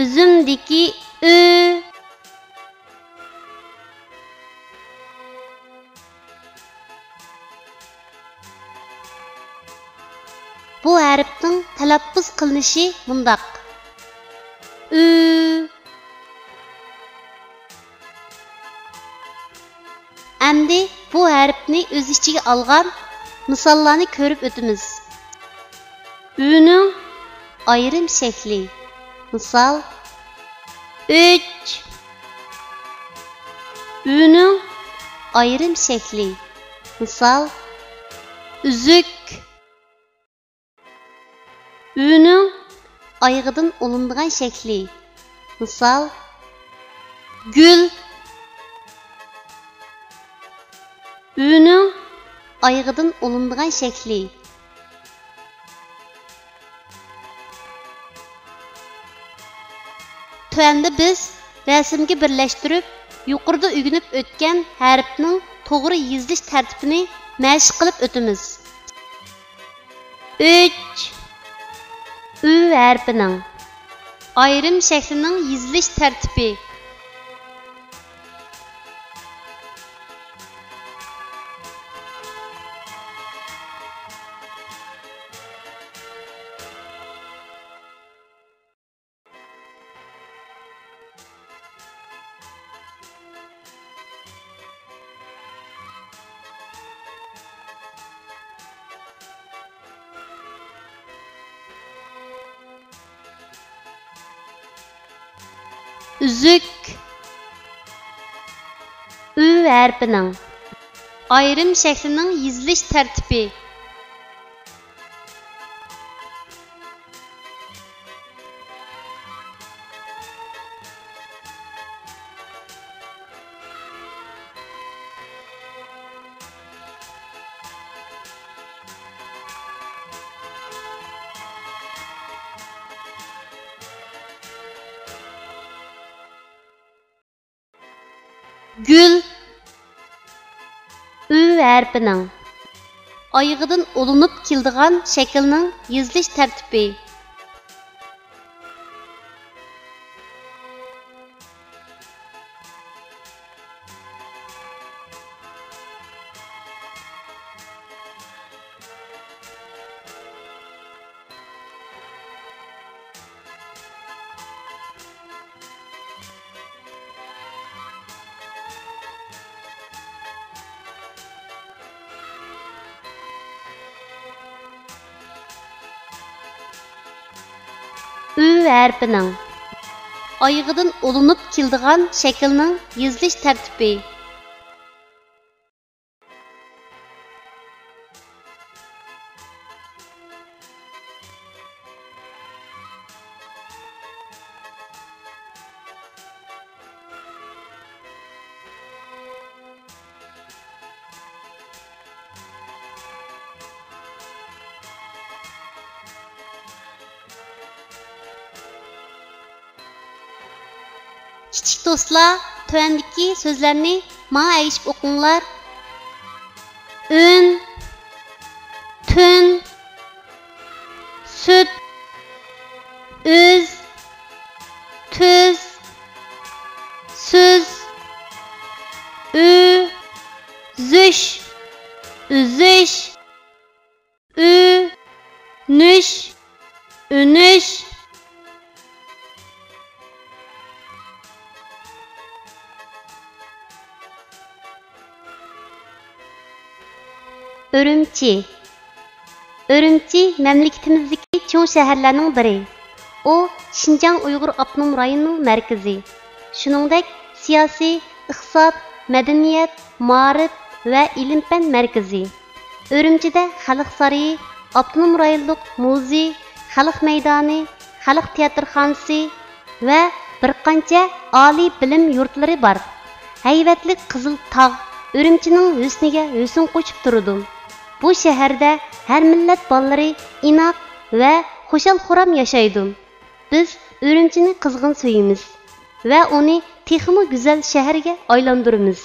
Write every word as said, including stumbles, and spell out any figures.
ئۈزۈمدىكى ئۈ. بۇ ھەرپنىڭ تەلەپپۇز قىلىنىشى مۇنداق: ئۈ. ئەمدى بۇ ھەرپنى ئۆز ئىچىگە ئالغان مىساللارنى كۆرۈپ ئۆتىمىز. ئۈنىڭ ئايرىم شەكلى. مىسال، ئۈچ. ئۈنىڭ ئايرىم شەكلى. مىسال، ئۈزۈك. ئۈنىڭ ئايىغىدىن ئۇلىنىدىغان شەكلى. مىسال، گۈل. ئۈنىڭ ئايىغىدىن ئۇلىنىدىغان شەكلى. تۆۋەندە بىز رەسىمگە بىرلەشتۈرۈپ، يۇقىرىدا ئۆگىنىپ ئۆتكەن ھەرپنىڭ توغرا يېزىلىش تەرتىپىنى مەشىق قىلىپ ئۆتىمىز. ئۈچ. ئۈ ھەرپىنىڭ ئايرىم شەكلىنىڭ يېزىلىش تەرتىپى. ئۈزۈك. ئۈ ھەرپىنىڭ ئايرىم شەكلىنىڭ يېزىلىش تەرتىپى. گۈل. ئۈ ھەرپىنىڭ ئايىغىدىن ئۇلىنىپ كېلىدىغان شەكىلنىڭ يېزىلىش تەرتىپى. ئۈ ھەرپىنىڭ ئايىغىدىن ئۇلىنىپ كېلىدىغان شەكىلنىڭ يېزىلىش تەرتىپى. كىچىك دوستلار، تۆۋەندىكى سۆزلەرنى ماڭا ئەگىشىپ ئوقۇڭلار. ئۈن، تۈن، سۈت، ئۈز، تۈز، سۈز، ئۈ، زۈش، ئۈزۈش. ئۈ، نۈش، ئۈنۈش. ئۈرۈمچى. ئۈرۈمچى مەملىكىتىمىزدىكى چوڭ شەھەرلەرنىڭ بىرى. ئۇ شىنجاڭ ئۇيغۇر ئاپتونوم رايونىنىڭ مەركىزى. شۇنىڭدەك سىياسىي، ئىقتىساد، مەدەنىيەت، مائارىپ ۋە ئىلىم-پەن مەركىزى. ئۈرۈمچىدە خەلق سارىيى، ئاپتونوم رايونلۇق مۇزېي، خەلق مەيدانى، خەلق تىياتىرخانىسى ۋە بىر قانچە ئالىي بىلىم يۇرتلىرى بار. ھەيۋەتلىك قىزىل تاغ ئۈرۈمچىنىڭ ھۆسنىگە ھۆسن قوشۇپ تۇرىدۇ. بۇ شەھەردە ھەر مىللەت بالىلىرى ئىناق ۋە خۇشال-خۇرام ياشايدۇ. بىز ئۈرۈمچىنى قىزغىن سۆيىمىز ۋە ئۇنى تېخىمۇ گۈزەل شەھەرگە ئايلاندۇرىمىز.